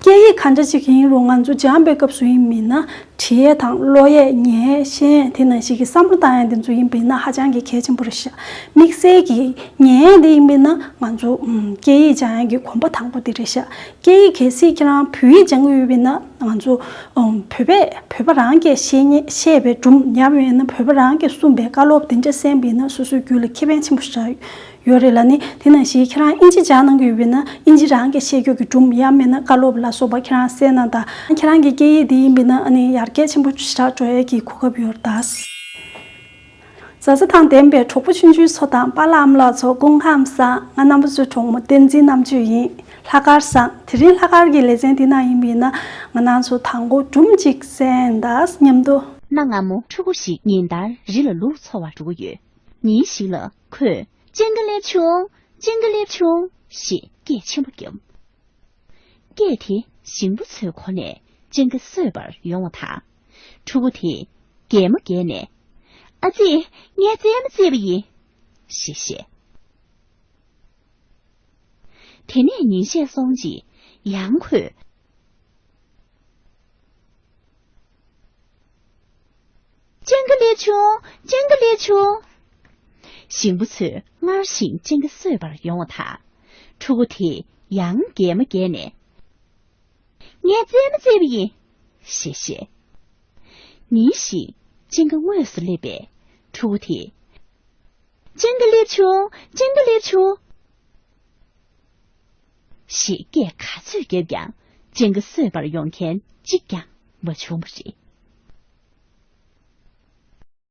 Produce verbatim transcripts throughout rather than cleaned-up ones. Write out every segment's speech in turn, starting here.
སྐད་ཡིག་ག་འདྲ་ཅིག་ཡིན་རུང་ང་ཚོ་སྦྱངས་པའི་སྐབས་སུ་ཡིན་མིན་ན་བྲིས་ཡས་དང་ཀློག་ཡས་ཉན་ཡས་ཤེས་ཡས་དེ་ནང་བཞིན་གྱི་བསམ་བློ་བཏང་ཡས་དེ་ཚོ་ཡིན་པ་ཡིན་ན་ཧ་ཅང་གི་གལ་ཆེན་པོ་རེད་ཤག་དམིགས་བསལ་གྱི་ཉན་ཡས་དེ་ཡིན་པ་ཡིན་ན་ང་ཚོ་ཨུམ་སྐད་ཡིག་སྦྱང་ཡས་ཀྱི་གོམ་པ་དང་པོ་དེ་རེད་ཤག་སྐད་ཡིག་གལ་སྲིད་ཁྱེད་རང་བོད་ཡིག་སྦྱང་གི་ཡོད་པ་ཡིན་ན་ང་ཚོ་ཨུམ་བོད་པས་བོད་པ་རང་གིས་ཤེས་ཉེ་ཤེས་པའི་སྒྲུང་ཡང་མིན་ན་བོད་པ་རང་གིས་གསུངས་པའི་བཀའ་སློབ་དེ་འདྲ་གསན་པ་ཡིན་ན་སོ་སོའི་རྒྱུད་ལ་ཁེ་ཕན་ཆེན་པོ་ཞིག་རག་ཡོད་རེད་ལ་ནི། དེ་ནང་བཞིན་ཁྱེད་རང་ཨིན་ཇི་སྦྱང་གནང་གི་ཡོད་པ་ཡིན་ན་ཨིན་ཇི་རང་གིས་བཤད་རྒྱུ་གི་སྒྲུང་ཡང་མིན་ན་བཀའ་སློབ་ལ་སོགས་པ་ཁྱེད་རང་གསན་གནང་དང་། ཁྱེད་རང་གི་སྐད་ཡིག་དེ་ཡིན་པ་ཡིན་ན་ཨ་ནི་ཡར་རྒྱས་ཆེན་པོ་ཞིག་རག་འགྲོ་ཡས་ཀྱི་གོ་སྐབས་ཡོད་རེད་ད། བཟའ་ཚང་དང་ལྡན་པའི་གྲོགས་པོ་ཆུང་ཆུང་ཚོ་དང་པཱ་ལགས་ཨ་མ་ལགས་ཚོ་སྐུ་ཁམས་བཟང་། ང་རྣམ་པ་ཚོའི་གྲོགས་མོ་བསྟན་འཛིན་རྣམ་དཔྱོད་ཡིན། ལྷག་དཀར་བཟང་། དེ་རིང་ལྷག་དཀར་གྱི་ལེ་ཚན་འདི་ནང་ཡིན་པ་ཡིན་ན་ང་རང་ཚོ་དང་པོ་སྒྲུང་གཅིག་གསན་དང་མཉམ་དུ། གནའ་སྔ་མོ་ཕྲུ་གུ་ཞིག་ཉིན་ལྟར་རི་ལ་ལུག་འཚོ་བར་འགྲོ་གི་ཡོད། ཉིན་ཞིག་ལ་ཁོས། སྤྱང་ཀི་སླེབས་བྱུང་། སྤྱང་ཀི་སླེབས་བྱུང་ཞེས་སྐད་ཆེན་པོ་བརྒྱབ། སྐད་དེ་ཞིང་པ་ཚོའི་གོ་ནས་སྤྱང་ཀི་གསོད་པར་ཡོང་བ་དང་། ཕྲུ་གུ་དེས་གད་མོ་བགད་ནས། ཨ་ཙི། ངས་རྩེད་མོ་རྩེས་པ་ཡིན། ཞེས་བཤད། དེ་ནས་ཉིན་ཤས་སོང་རྗེས་ཡང་ཁོས། སྤྱང་ཀི་སླེབས་བྱུང་། སྤྱང་ཀི་སླེབས་བྱུང་། ཞིང་པ་ཚོས་སྔར་བཞིན་སྤྱང་ཀི་གསོད་པར་ཡོང་བ་དང་། ཕྲུ་གུ་དེས་ཡང་གད་མོ་བགད་ནས། ངས་རྩེད་མོ་རྩེས་པ་ཡིན། ཞེས་བཤད། ཉིན་ཞིག་སྤྱང་ཀི་དངོས་སུ་སླེབས་པས་ཕྲུ་གུ་དེས། སྤྱང་ཀི་སླེབས་བྱུང་། སྤྱང་ཀི་སླེབས་བྱུང་། ཞེས་སྐད་ག་ཚོད་བརྒྱབ་ཀྱང་སྤྱང་ཀི་གསོད་པར་ཡོང་མཁན་གཅིག་ཀྱང་མ་བྱུང་བ་རེད།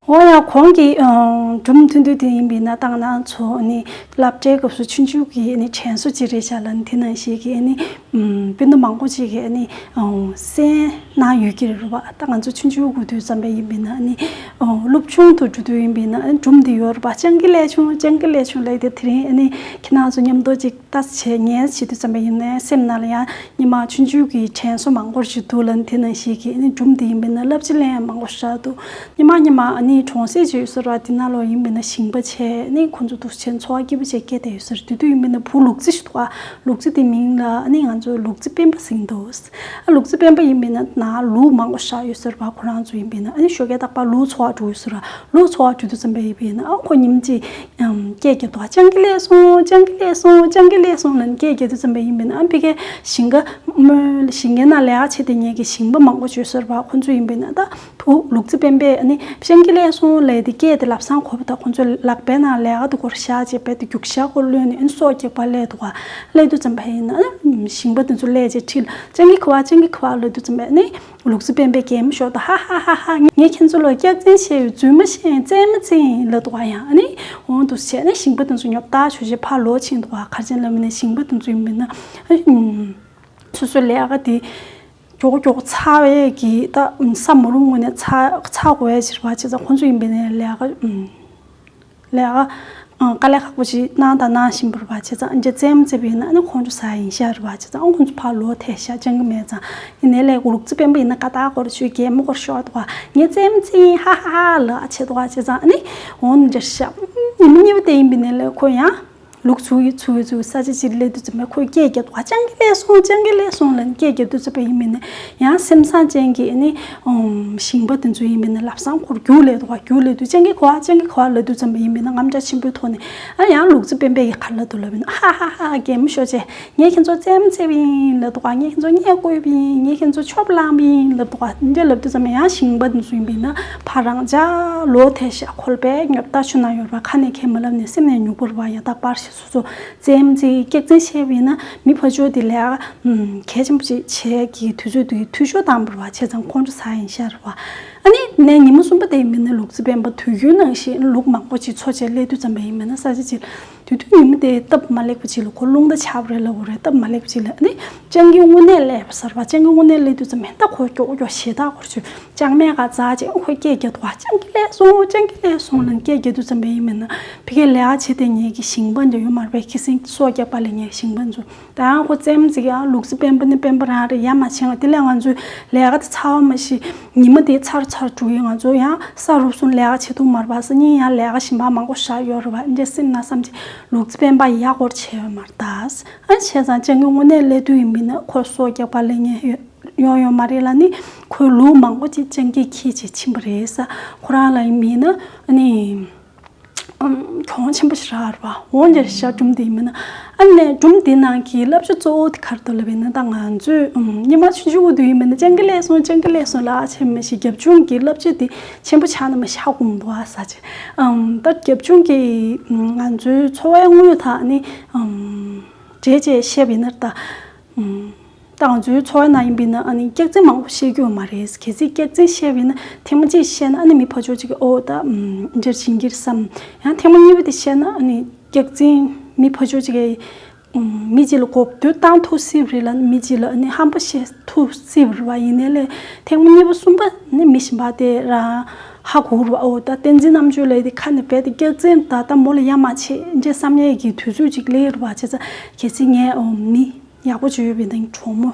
འོ་ཡང་གོང་གི་ཨང་སྒྲུང་ཐུང་ཐུང་དེ་ཡིན་པས་ན་ད་ང་རང་ཚོ་ནི་སློབ་གྲྭའི་སྐབས་སུ་ཆུང་ཆུང་གི་ནི་དྲན་གསོ་ཅིག་རེད་ཤག་ལ་ནི་དེ་ནང་བཞིན་གྱི་ནི་ཨུམ་སྤུན་ཟླ་མང་པོ་ཅིག་གིས་ནི་ཨང་གསན་གནང་ཡོད་ཀྱི་རེད་པ། ད་ང་ཚོ་ཆུང་ཆུང་སྒུག་དུས་ཙམ་པ་ཡིན་པས་ན་ནི་ཨང་སློབ་ཆུང་དུ་འགྲོ་དུས་ཡིན་པས་ན་ཨ་ནི་སྒྲུང་འདི་ཡོད་རེད་པ། སྤྱང་ཀི་སླེབས་བྱུང་། སྤྱང་ཀི་སླེབས་བྱུང་ལབ་དེ་དེ་རིང་ཨ་ནི་ཁྱེད་རང་ཚོ་མཉམ་དུ་ཅིག་ལྟ་བྱས་ཉན་བྱེད་དུས་ཙམ་པ་ཡིན་ནའི་སེམས་ནང་ལ་ཡང་སྔོན་མ་ཆུང་ཆུང་གི་དྲན་གསོ་མང་པོ་ཞིག་འདུག་ལ་ནི་དེ་ནང་བཞིན་གྱི་ནི་སྒྲུང་དེ་ཡིན་པས་ན་བསླབ་བྱ་ལེན་ཡ་མང་པོ་ཞིག་འདུག་སྔོན་མ་སྔོན་མ་ཨ་ནི་གྲོང་གསེབ་ཅིག་ཡོད་ས་རེད་པ། དེ་ནང་ལོགས་ཡིན་པས་ན་ཞིང་པ་བྱས་ནི་ཁོང་ཚོ་འདུག་བྱས་འཚོ་བ་སྐྱིད་པོ་བྱས་སྐྱེལ་བསྡད་ཡོད་ས་རེད། དེ་དུས་ཡིན་པས་ན་བུ་ལུག་རྫི་ཞིག་འདུག་ཨ། ལུག་རྫི་དེ་མིང་ལ་ཨ་ནི་ང་ཚོ་ལུག་རྫི་སྤེན་པ་ཟེར་གྱི་འདུག་ཨ་ལུག་རྫི་སྤེན་པ་ཡིན་པས་ན་ནང་ལུག་མང་པོ་བཞག་ཡོད་ས་རེད་པ། ཁོ་རང་ཚོ་ཡིན་པས་ན་ཨ་ནི་ཞོགས་ཀས་རྟག་པར་ལུག་འཚོ་བ་འགྲོ་ཡོད་ས་རེད་པ། ལུག་འཚོ་བ་འགྲོ་དུས་ཙམ་པ་ཡིན་པས་ན་ཨ་ཁོ་ཉིན་གཅིག་ཨམ། སྐད་རྒྱབ་འདུག་ག་སྤྱང་ཀི་སླེབས་སོང་། སྤྱང་ཀི་སླེབས་སོང་། སྤྱང་ཀི་སླེབས་སོང་ལབ་ནས་སྐད་རྒྱབ་དུས་ཙམ་པ་ཡིན་པས་ན་ཨ་ཕ་གིའི་ཞིང་ཁ་སྨོན་ཞིང་ཁའི་ནང་ལས་ཀ་བྱེད་བསྡད་མཁན་གྱི་ཞིང་པ་མང་པོ་ཅིག་ཡོད་ས་རེད་པ། ཁོང་ཚོ་ཡིན་པས་ན་ད་བུ་ལུག་རྫི་སྤེན་པས་ཨ་ནི་སྤྱང་ཀི་སླེབས་སོང་ལབ་དེ་སྐད་དེ་ལབ་སང་གོ་བ་དང་ཁོང་ཚོ་ལག་པའི་ནང་ལས་ཀ་དེ་སྐོར་བཞག་བྱས་རྦད་དེ་རྒྱུག་ཤར་སྐོར་གློད་ནས་ཨ་ནི་སྲོག་སྐྱེལ་བར་སླེབས་འདུག་ག་སླེབས་དུས་ཙམ་པ་ཡིན་ན་ཨ་ནི་ཞིང་པ་དེ་ཚོ་སླེབས་བྱས་ཁྲིད་ལ་སྤྱང་ཀི་ག་པར། སྤྱང་ཀི་ག་པར་ལབ་དུས་ཙམ་པ་ཨ་ནི། ལུག་རྫི་སྤེན་པས་གད་མོ་ཤོར་དང་ཧ་ཧ་ཧ་ཧ། ངས་ཁྱེད་ཚོ་ལ་སྐྱག་རྫུན་བཤད་ཡོད། རྫུན་མ་བཤད། རྩེད་མོ་རྩེ་ཡིན་ལབ་འདུག་ག་ཡང་ཨ་ནི་འོང་དུ་བྱས་ནས་ཞིང་པ་དེ་ཚོ་ཉོབ་ཏ་ཞུ་བྱས་ཕར་ལོག་ཕྱིན་འདུག་ག་ག་རེ་བྱས་ནས་ལབ་ན་ཞིང་པ་དེ་ཚོ་ཡིན་པས་ན་ཨ་ནི་སོ་སོའི་ལས་ཀ་དེ་མགྱོགས་མགྱོགས་ཚར་བའི་གི་ད་ས་མ་རུབ་སྔོན་ནས་ཚར་ཚར་དགོས་ཡ་ཅིག་རེད་པ། བྱས་ཙང་ཁོང་ཚོ་ཡིན་པས་ན་ལས་ཀ་ལས་ཀ་ཨང་དཀའ་ལས་ཁག་པོ་ཞིག་གནང་དང་གནང་བཞིན་པ་རེད་པ། བྱས་ཙང་ཨ་ནི་རྩེད་མོ་རྩེ་བ་ཡིན་ན་ཨ་ནི་ཁོང་ཚོ་ཟ་ཡིན་ཤག་རེད་པ། བྱས་ཙང་ཨ་ཁོང་ཚོ་ཕར་ལོག་ཐལ་ཤག་སྤྱང་ཀི་མེད་ཙང་། ཡིན་ནའི་ལས་ལུག་རྫི་སྤེན་པ་ཡིན་ན་ཀ་དག་སྐོར་ཞུས་གད་མོ་སྐོར་ཤོར་འདུག་ག་ངས་རྩེད་མོ་རྩེ་ཡིན་ཧ་ཧ་ཧ་ལབ་བྱས་འདུག་ག་བྱས་ཙང་ཨ་ནི་འོང་འདིར་ཤག་ཉི་མ་གཉིས་པ་དེ་ཡིན་པས་ན་ལས་ཁོ་ཡང་ལུག་ཚུར་ཚུར་ཚུར་ས་ཆ་ཅིག་སླེབས་དུས་ཙམ་པ་ཁོས་སྐད་རྒྱབ་འདུག་ག་སྤྱང་ཀི་སླེབས་སོང་། སྤྱང་ཀི་སླེབས་སོང་ལབ་ནས་སྐད་རྒྱབ་དུས་ཙམ་པ་ཡིན་པས་ན་ཡང་སེམས་བཟང་ཅན་གྱི་ཨ་ནི་ཨོམ་ཞིང་པ་དེ་ཚོ་ཡིན་པས་ན་ལམ་སང་ཁོར་རྒྱུགས་སླེབས་འདུག་ག་རྒྱུགས་སླེབས་དུས་སྤྱང་ཀི་ག་པར། སྤྱང་ཀི་ག་པར་ལབ་དུས་ཙམ་པ་ཡིན་པས་ན་དངངས་སྐྲག་ཆེན་པོའི་ཐོག་ནས་ཨ་ཡང་ལུག་རྫི་སྤེན་པས་ཡི་ག་ལབ་འདུག་ལབ་པས་ན་ཧ་ཧ་ཧ་གད་མོ་ཤོར་བྱས། ངས་ཁྱེད་ཚོ་རྩེད་མོ་རྩེ་བ་ཡིན་ལབ་འདུག་ག་ངས་ཁྱེད་ཚོ་བརྙས་བཀོད་པ་ཡིན། ངས་ཁྱེད་ཚོ་ཆོབ་བསླངས་པ་ཡིན་ལབ་འདུག་ག་འདི་ལབ་དུས་ཙམ་པ་ཡང་ཞིང་པ་འདི་ཚོ་ཡིན་པས་ན་ཕར་རང་འཇགས་ལོག་ཐལ་ཤག་ཁོ་རྦད་ཉོབ་ཏ་ཞུ་ན་ཡོད་རེད་པ། ཁ་ནས་ཁས་མ་ལབ་ནས་སེམས་ནས་ཉོབ་པོ་རེད་པ། ཡང་ད་པར་ཞིག་སོ་སོ་རྩེད་མོ་རྩེ་སྐྱག་རྫུན་བཤད་པ་ཡིན་ན་མི་ཕར་ཕྱོགས་དེ་ལས་ཀ་གལ་ཆེན་པོ་ཅིག་བྱེད་ཀྱི་དུས་ཚོད་དེ་འཐུས་ཤོར་བཏང་བ་རེད་པ། བྱས་ཙང་ཁོང་ཚོ་ཟ་ཡིན་ཤག་རེད་པ། ཨ་ནི་ནས་ཉི་མ་གསུམ་པ་དེ་ཡིན་པས་ན་ལུག་རྫི་སྤེན་པ་དུས་རྒྱུན་ནང་བཞིན་ལུག་མང་པོ་ཅིག་འཚོ་བྱས་སླེབས་དུས་ཙམ་པ་ཡིན་པས་ན་ས་ཆ་ཅིག་དེ་དུས་ཉི་མ་དེ་སྟབས་མ་ལེགས་པ་ཅིག་ལ་ཁོ་རླུང་རྟ་ཆགས་པ་རེད་ལབ་དགོས་རེད། སྟབས་མ་ལེགས་པ་ཅིག་ལ་ཨ་ནི་སྤྱང་ཀི་དངོས་གནས་སླེབས་པ་ཟེར་བ། སྤྱང་ཀི་དངོས་གནས་སླེབས་དུས་ཙམ་པ་ད་ཁོ་མགྱོགས་མགྱོགས་ཞེ་ཐག་སྐོར་ཚུར་ལྕང་མའི་སྒང་འཛེགས་བྱས་ཁོས་སྐད་རྒྱབ་འདུག་ག་སྤྱང་ཀི་སླེབས་སོང་། སྤྱང་ཀི་སླེབས་སོང་ལབ་སྐད་རྒྱབ་དུས་ཙམ་པ་ཡིན་པས་ན་ཕ་གིའི་ལས་ཀ་བྱེད་བསྡད་མཁན་གྱི་ཞིང་པ་ ཡོད་མ་རེད་པས། ཁ་སང་སོ་རྒྱག་པ་ལས་ངན་ཞིང་པ་ཚོ། ད་ཡང་ཁོ་བཙན་ཙིག་ཡང་ལུག་རྫི་སྤེན་པ་ནི་སྤེན་པ་རང་རེད། ཡ་མ་བྱེད་ང་དེ་ལས་ང་ཚོའི་ལས་ཀ་དེ་ཚར་བ་མ་ཤི། ཉི་མ་དེ་ཚར་ཚར་འགྲོ་ཡི། ང་ཚོ་ཡང་ས་རུབ་སོང་ལས་ཀ་བྱེད་ཐུབ་མ་རེད་པ། སང་ཉིན་ཡང་ལས་ཀ་ཞིམ་པ་མང་པོ་བཞག་ཡོད་རེད་པ། འདྲེ་སེམས་ན་བསམ་གྱི་ལུག་རྫི་སྤེན་པ་ཡག་སྐོར་བྱས་ཡོད་མ་རེད་ད། ཨ་བྱས་ཙང་སྤྱང་ཀི་དངོས་གནས་སླེབས་དུས་ཡིན་པས་ན་ཁོ་སོ་རྒྱག་པ་ལས་ངན་ཡོད་ཡོང་ཡོད་མ་རེད་ལ་ནི། ཁོའི་ལུག་མང་པོ་ཅིག་སྤྱང་ཀིས་ཁྱེར་བྱས་ཕྱིན་པ་རེད་ས། ཁོ་རང་ལ་ཡིན་པས་ན་ཨ་ནི། ཨམ། གྱོང་ཆེན་པོ་ཞིག་རག་རེད་པ། འོན་ཀྱང་ཤ་སྒྲུང་དེ་ཡིན་པས་ན། ཨ་ནི་སྒྲུང་དེ་ནང་གི་བསླབ་བྱ་གཙོ་བོ་དེ་ག་རེ་འདུག་ལབ་པས་ན། ད་ང་ཚོས་ཨམ། སྔོན་མ་ཆུང་ཆུང་དུས་ཡིན་པས་ན་སྤྱང་ཀི་སླེབས་སོང་སྤྱང་ཀི་སླེབས་སོང་ལབ་བྱས་མ་ཤི། རྒྱབ་ལྗོངས་ཀྱི་བསླབ་བྱ་དེ་ཆེན་པོ་ཆགས་ན་མ་ཤ་གོམ་འདུག་ཨ་ས་ཆེ། ཨམ། ད་རྒྱབ་ལྗོངས་ཀྱི་ང་ཚོའི་འཚོ་བའི་དངོས་ཡོད་དག་ནི། ཨམ། འབྲེལ་བྱས་བཤད་པ་ཡིན་ན་ད། ད་ང་ཚོའི་འཚོ་བའི་ནང་ཡིན་པས་ན་ཨ་ནི་སྐྱག་རྫུན་མང་པོ་བཤད་རྒྱུ་ཡོད་མ་རེད། གལ་སྲིད་སྐྱག་རྫུན་བཤད་པས་ན་ཐེངས་མ་གཅིག་བཤད་ན་ཨ་ནི་མི་ཕར་ཕྱོགས་གཅིག་གིས་ཨོ་ད་འདྲ་བྱེད་ཀྱི་རེད་བསམ། ཡང་ཐེངས་མ་གཉིས་པ་དེ་བཤད་ན་ཨ་ནི་སྐྱག་རྫུན་མི་ཕར་ཕྱོགས་གཅིག་གིས་མི་གཅིག་ལ་གོ་བསྡུར་བཏང་ཐུབ་སྲིད་པ་རེད་ལ། མི་གཅིག་ལ་ཨ་ནི་ཧམ་པ་བཤད་ཐུབ་སྲིད་པ་རེད་པ། ཡིན་ནའི་ལས་ཐེངས་མ་གཉིས་པ་གསུམ་པ་ནི་མི་གཞན་པ་དེ་རང་ཧ་གོ་རེད་པ། ཨོ་ད་བསྟན་འཛིན་རྣམ་དཔྱོད་ལགས་དེ་ཁ་ནས་རྦད་དེ་སྐྱག་རྫུན་ད་ད་མོ་ལ་ཡ་མ་བྱེད་འདྲ་བསམ་ཡས་ཀྱི་དུས་ཚོད་ཅིག་སླེབས་རེད་པ། བྱས་ཙང་གལ་སྲིད་ངས་ཨོ་མི་ཡག་པོ་བྱོས་ཡོད་པའི་ནང་གྲོགས་མོ།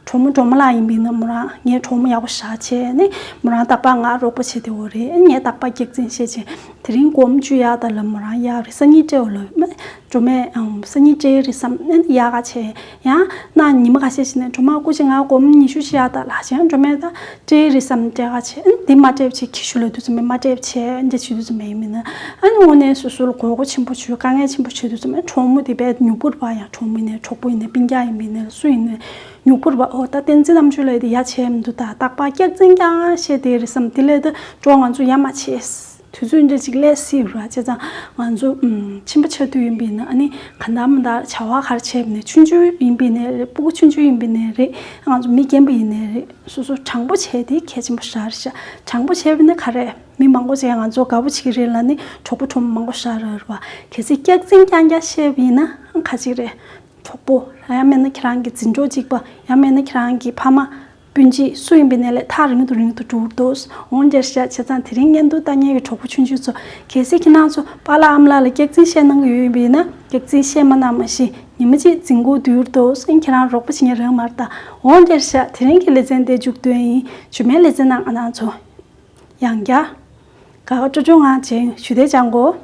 གྲོགས་མོ་གྲོགས་མོ་ལགས་ཡིན་པས་ན་མོ་རང་ངའི་གྲོགས་མོ་ཡག་པོ་བཞག་བྱས་ནི་མོ་རང་རྟག་པར་ང་རོགས་པ་བྱེད་བསྡད་ཡོད་རེད། ངས་རྟག་པར་སྐྱག་རྫུན་བཤད་བྱས་དེ་རིང་སྒོར་མོ་བཅུ་གཡར་དང་ལབ་མོ་རང་གཡར་རེད། སང་ཉིན་སྤྲད་འོ་ལབ་མ་སྒྲོལ་མས་ཨམ་སང་ཉིན་སྤྲད་རེད་བསམ་ནི་གཡར་ག་བྱས། ཡང་ན་ཉི་མ་ཁ་ཤས་ཤིག་ནས་སྒྲོལ་མ་སྐུ་མཁྱེན་ང་སྒོར་མོ་ཉི་ཤུ་ཞིག་གཡར་དང་ལབ་བྱས་སྒྲོལ་མས་ད་སྤྲད་རེད་བསམ་སྤྲད་ག་བྱས། ཨ་ནི་འདི་མ་སྤྲད་བྱས་ཁྱི་ཤུ་ལབ་དུས་ཙམ་པས་མ་སྤྲད་བྱས་འདྲ་བྱེད་དུས་ཙམ་པས་ཡིན་མིན་ན། ཨ་ནི་དངོས་གནས་སོ་སོ་ལ་དགོས་མཁོ་ཆེན་པོ་བྱོས་དཀའ་ངལ་ཆེན་པོ་བྱོས་དུས་ཙམ་པས་གྲོགས་མོ་དེ་རྦད་ཉོབ་པོ་རེད་པ། ཡང་གྲོགས་མོ་ཡིན་ནའི་གྲོགས་པོ་ཡིན་ནའི་སྤུན་ཀྱག་ཡིན་པ་ཡིན་ནའི་སུ་ཡིན་ནའི་ཉོབ་པོ་རེད་པ། ཨོ་ད་བསྟན་འཛིན་རྣམ་དཔྱོད་ལགས་དེ་ཡ་བྱས་མི་འདུག་ད་རྟག་པར་སྐྱག་རྫུན་རྐྱང་བཤད་དེ་རེད་བསམ། དེ་ལས་ད་འགྲོ་ང་ཚོ་ཡ་མ་བྱས། དུས་ཚོད་འདྲ་ཅིག་སླེབས་སྲིད་ར། བྱས་ཙང་ང་ཚོ་ཨུམ་ཕྱིན་པ་ཆགས་དུས་ཡིན་པས་ན་ཨ་ནི་གང་ལྟར་མ་ལྟར་བྱ་བ་ག་རེ་བྱས་པ་ནས་ཆུང་ཆུང་ཡིན་པས་ནས་རེད། སྤུ་གུ་ཆུང་ཆུང་ཡིན་པས་ནས་རེད། ང་ཚོ་མི་རྒན་པ་ཡིན་ནས་རེད། སོ་སོ་དྲང་པོ་བྱས་དེ་གལ་ཆེན་པོ་ཞེ་དྲག་རེད་ཤག་དྲང་པོ་བྱས་པས་ན་ག་རེ་མི་མང་པོ་ཅིག་ང་ཚོ་དགའ་པོ་བྱེད་ཀྱི་རེད་ལ་ནི་གྲོགས་པོ་གྲོགས་མོ་མང་པོ་ཞེ་དྲག་རེད་པ། གལ་སྲིད་སྐྱག་རྫུན་རྐྱང་རྐྱང་བཤད་པ་ཡིན་ན་ག་ཅིག་རེད། གྲོགས་པོ་ཡང་མིན་ན་ཁྱེད་རང་གི་འཛིན་གྲོགས་གཅིག་པ་ཡང་མིན་ན་ཁྱེད་རང་གི་ཕ་མ་སྤུན་མཆེད་སུ་ཡིན་པའི་ནས་ལས་ཐག་རིང་དུ་རིང་དུ་འགྲོ་འདུག་འོང་རྒྱལ་ཤ་བྱས་ཙང་དེ་རིང་བརྙན་ཐུང་ལྟ་མཁན་གྱི་གྲོགས་པོ་ཆུང་ཆུང་ཚོ་གལ་སྲིད་ཁྱེད་རང་ཚོ་པཱ་ལགས་ཨ་མ་ལགས་ལ་སྐྱག་རྫུན་བཤད་གནང་གི་ཡོད་ཡིན་པས་ན་སྐྱག་རྫུན་བཤད་མ་གནང་མ་གཞི་ཉི་མ་གཅིག་འཛིན་གྲོགས་འདུག་འོང་ཁྱེད་རང་རོགས་པ་བྱེད་མཁན་རང་མ་རེད་ད། འོང་རྒྱལ་ཤ་དེ་རིང་གི་ལེ་ཚན་དེ་མཇུག་སྟོན་ཡིན། རྗེས་མའི་ལེ་ཚན་ནང་ང་རང་ཚོ་ཡང་བསྐྱར་དགའ་དགའ་སྤྲོ་སྤྲོ་ངང་མཇལ་ཡོང་། ཞུ་བདེ་ཅང་གོ།